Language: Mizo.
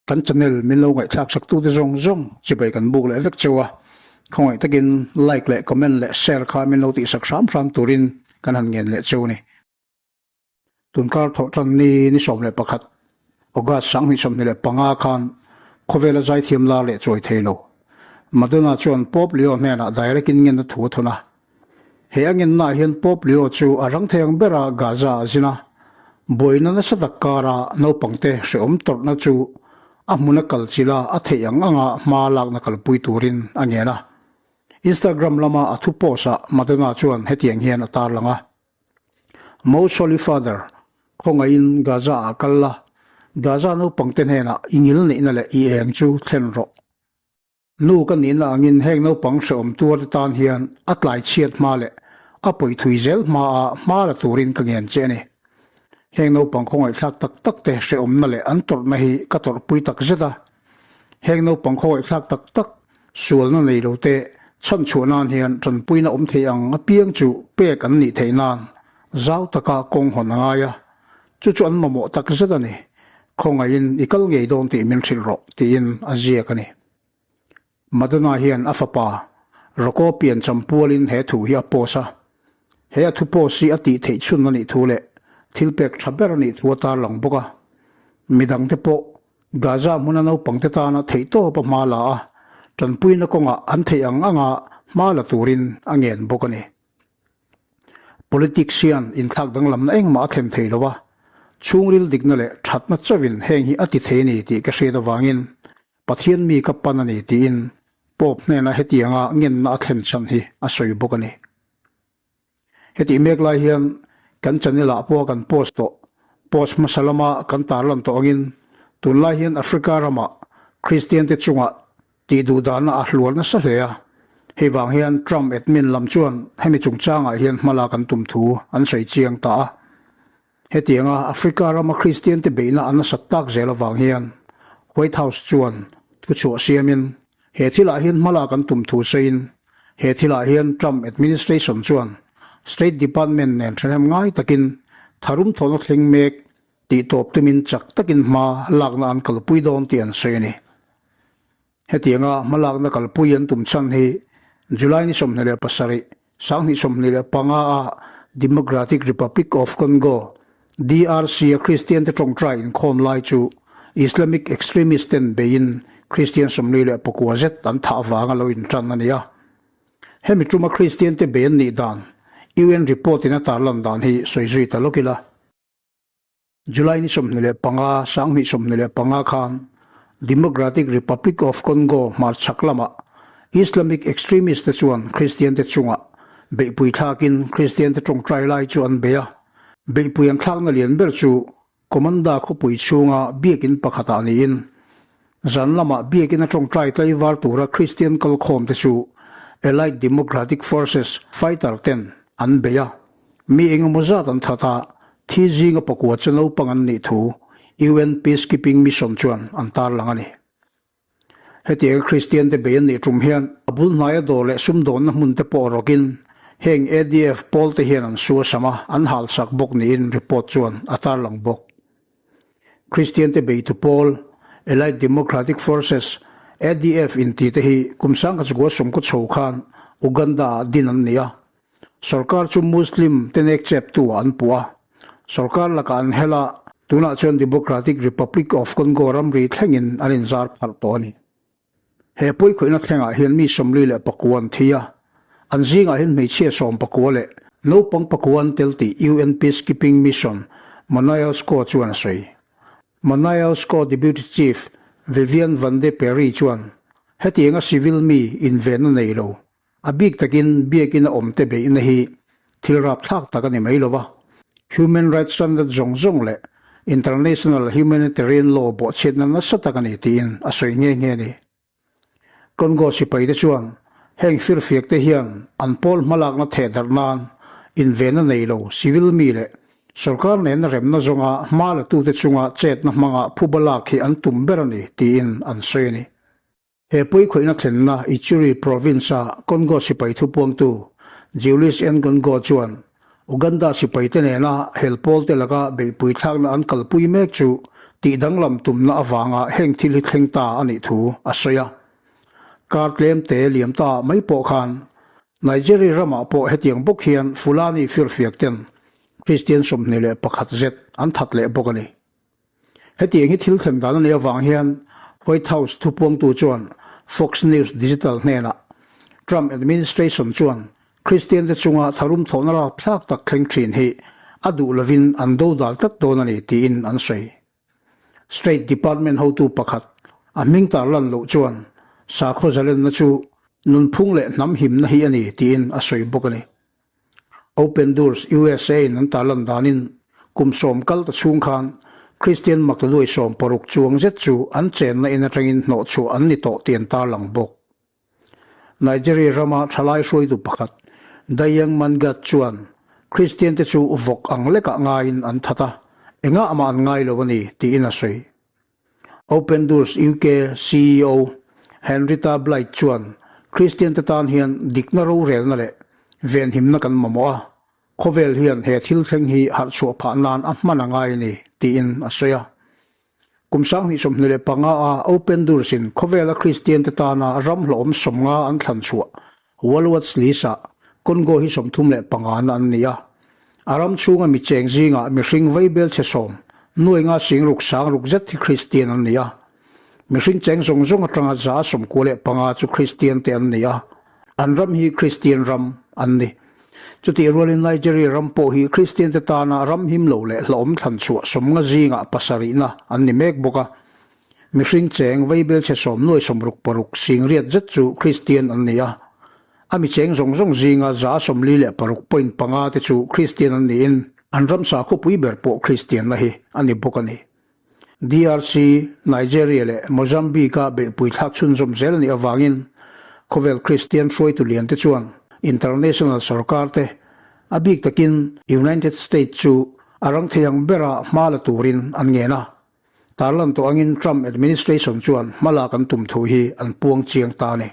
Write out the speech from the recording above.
Kan channel min lo ngaihthlak sak tute zawng zawng chibai kan buk leh vek cheu a, khawngaih takin like leh comment leh share kha min lo tihsak hram hram turin kan han ngen leh cheu a ni. Tunkar thawh tan ni ni 11 August 2025 khan khawvela zaithiam lar leh chawi thei lo Madonna chuan Pope Leo hnenah direct in ngenna thu a thawn a. He a ngennaah hian Pope Leo chu a rang thei ang bera Gaza a zin a, buaina nasa tak kara naupangte hrehawm tawrhna chu a hmuna kal chila a theih ang anga hma lakna kalpui turin a ngen a. Instagram lama a thu post-ah Madonna chuan hetiang hian a tarlang a. Most Holy Father, khawngaihin Gaza ah kal la, Gaza naupangte hnenah i ngil neihna leh i eng chu thlen rawh. Nu ka nihna angin heng naupang hrehawm tuarte tan hian a tlai chhiat hma leh a pawi thui zel hmaah hma la turin ka ngen che a ni. Heng naupang khawngaihthlak tak tak te hrehawmna leh an tawrhna hi ka tawrhpui tak zet a. Heng naupang khawngaihthlak tak tak sualna nei lo te chhanchhuah nan hian tanpuina awm thei ang apiang chu pek an nih theih nan zau taka kawng hawn a ngai a, chu chu an mamawh tak zet a ni. Khawngaihin i kal ngei dawn tih min hrilh rawh tiin a ziak a ni. Madonna hian a fapa Rocco piancham pualin he thu hi a post a. He a thu post hi a tih theih chhun a nih thu leh thil pek tha ber a nih thu a tarlang bawk a. Midangte pawh Gaza hmuna naupangte tana theihtawp a hma la a, tanpuina kawngah an theih ang anga hma la turin a ngen bawk a ni. Politics hian inthlak danglamna engmah a thlen thei lo a, chhungril dikna leh thatna chauhin heng hi a ti thei a ni tih ka hriat avangin Pathian mi ka pan a ni tiin Pope hnena hetianga ngenna a thlen chhan hi a sawi bawk a ni. Hetih mek lai hian kan channel ah pawha kan post tawh, post hmasa lama kan tarlan tawh angin tunlai hian Africa ramah Kristian te chungah tih duhdahna a hluar nasa hle a, hei vang hian Trump admin lam chuan hemi chungchangah hian hmala kan tum thu an sawi chiang ta a. Hetianga Africa rama Kristian te beihna a nasat tak zel avang hian White House chuan thuchhuah siamin he thilah hian hmala kan tum thu sawiin he thilah hian Trump administration chuan State Department nen thahnem ngai takin tharum thawhna thleng mek tih tawp tumin chak takin hma lakna an kalpui dawn tih an sawi a ni. Hetianga hmalakna kalpui an tum chhan hi July ni 27, 2025 a Democratic Republic of Congo, DRC, a Kristian te tawngtai inkhawm lai chu Islamic extremist ten beiin Kristian 49 zet an thah avanga lo intan a ni a. Hemi tuma Kristian te bei an nih dan UN report in a tarlan dan hi sawi zui ta lawk ila. July ni 25, 2025 khan Democratic Republic of Congo hmarchhak lamah Islamic extremist te chuan Kristian te chungah beihpui thlakin Kristian te tawngtai lai chu an bei a. Beihpui an thlakna lian ber chu Komanda khawpui chhunga biakin pakhatah niin zan lamah biakin a tawngtai tlaivar tura Kristian kalkhawm te chu Allied Democratic Forces fighter ten an bei a. Mi engemaw zat an that a, thi zinga pakua chu naupang an nih thu UN Peacekeeping Mission chuan an tarlang a ni. Hetianga Kristian te bei an nih tum hian a bul hnaia dawr leh sumdawnna hmun te pawh rawkin heng ADF pawl te hian an suasam a, an halsak bawk niin report chuan a tarlang bawk. Kristian te beitu pawl Allied Democratic Forces, ADF, inti te hi kum 1990 chho khan Uganda-ah din an ni a. Sorkar chu Muslim te nek cheptu ah an puh a, sorkar lakah an hel a, tunah chuan Democratic Republic of Congo ramri thlengin an inzar pharh tawh a ni. He pawikhawihna thlengah hian mi 49 an thi a, an zingah hian hmeichhia 11 leh naupang pakua an tel tih UN Peacekeeping Mission MONUSCO chuan a sawi. MONUSCO Deputy Chief Vivian Vande Perry chuan hetianga civil mi invenna nei lo A bik takin biakin a awmte beihna hi thil rapthlak tak a ni mai lo va, human rights standard zawng zawng leh international humanitarian law bawhchhiatna nasa tak a ni tiin a sawi nghe nghe a ni. Congo sipaite chuan heng firfiakte hian an pawl hmalakna thehdarh nan invenna nei lo civil mi leh sorkar nena remna zawnga hma latute chunga chetna hmanga phuba lak hi an tum ber a ni tiin an sawi a ni. He pawikhawihna thlenna Ituri Province-a Congo sipai thupuangtu Julius Ngongo chuan Uganda sipaite nena hel pawlte laka beihpui thlakna an kalpui mek chu Tihdanglam tumna avanga heng thil hi thleng ta a nih thu a sawi a. Kar tlem te liam ta mai pawh khan Nigeria ramah pawh hetiang bawk hian Fulani firfiak ten Kristian 21 zet an that leh bawk a ni. Hetiang hi thil thlen dan a nih avang hian White House thupuangtu chuan Fox News Digital hnenah Trump administration chuan Kristiante chunga tharum thawhna rapthlak tak thleng thin hi a duh lovin an dodal tlat dawn a ni tiin an sawi. State Department hotu pakhat a hming tarlan loh chuan sakhaw zalenna chu nunphung leh hnam himna hi a ni tiin a sawi bawk a ni. Open Doors USA in an tarlan danin kum sawm kal ta chhung khan Kristian maktaduai 16 chuang zet chu an chenna in atangin hnawhchhuah an ni tawh tih an tarlang bawk. Nigeria rama thalai hruaitu pakhat Dayang Mangat chuan Kristian te chu vawk ang lekah ngaiin an that a, engah mah an ngai lo a ni tiin a sawi. Open Doors UK ceo Henrietta Blight chuan Kristian te tan hian dikna rorelna leh venhimna kan mamawh a, khawvel hian he thil thleng hi harhchhuah phah nan a hman a ngai a ni tiin a sawi a. Kum 2025 a Open Doors in khawvela Kristian te tana ram hlawhawm 50 an thlan chhuah World Watch List-ah Congo hi 35 na an ni a. A ram chhunga mi cheng zingah mihring vaibel chhe sawm, nuai nga sing ruk sang ruk zet hi Kristian an ni a. Mihring cheng zawng zawng atanga 95 chu Kristian te an ni a. An ram hi Kristian ram an ni. Chutih rualin Nigeria ram pawh hi Kristian te tana ram him lo leh hlawhawm thlan chhuah 50 zingah pasarihna an ni mek bawk a. Mihring cheng vaibel chhe sawm nuai 66 sing riat zet chu Kristian an ni a. A mi cheng zawng zawng zinga 46.5 te chu Kristian an niin an ramsa khawpui ber pawh Kristianna hi a ni bawk a ni. DRC, Nigeria leh Mozambique-a beihpui thlak chhunzawm zel a nih avangin khawvel Kristian hruaitu lian te chuan international sorkar te, a bik takin United States chu a rang thei ang bera hma la turin an ngen a. Tarlan tawh angin Trump administration chuan hmalak an tum thu hi an puang chiang ta a ni.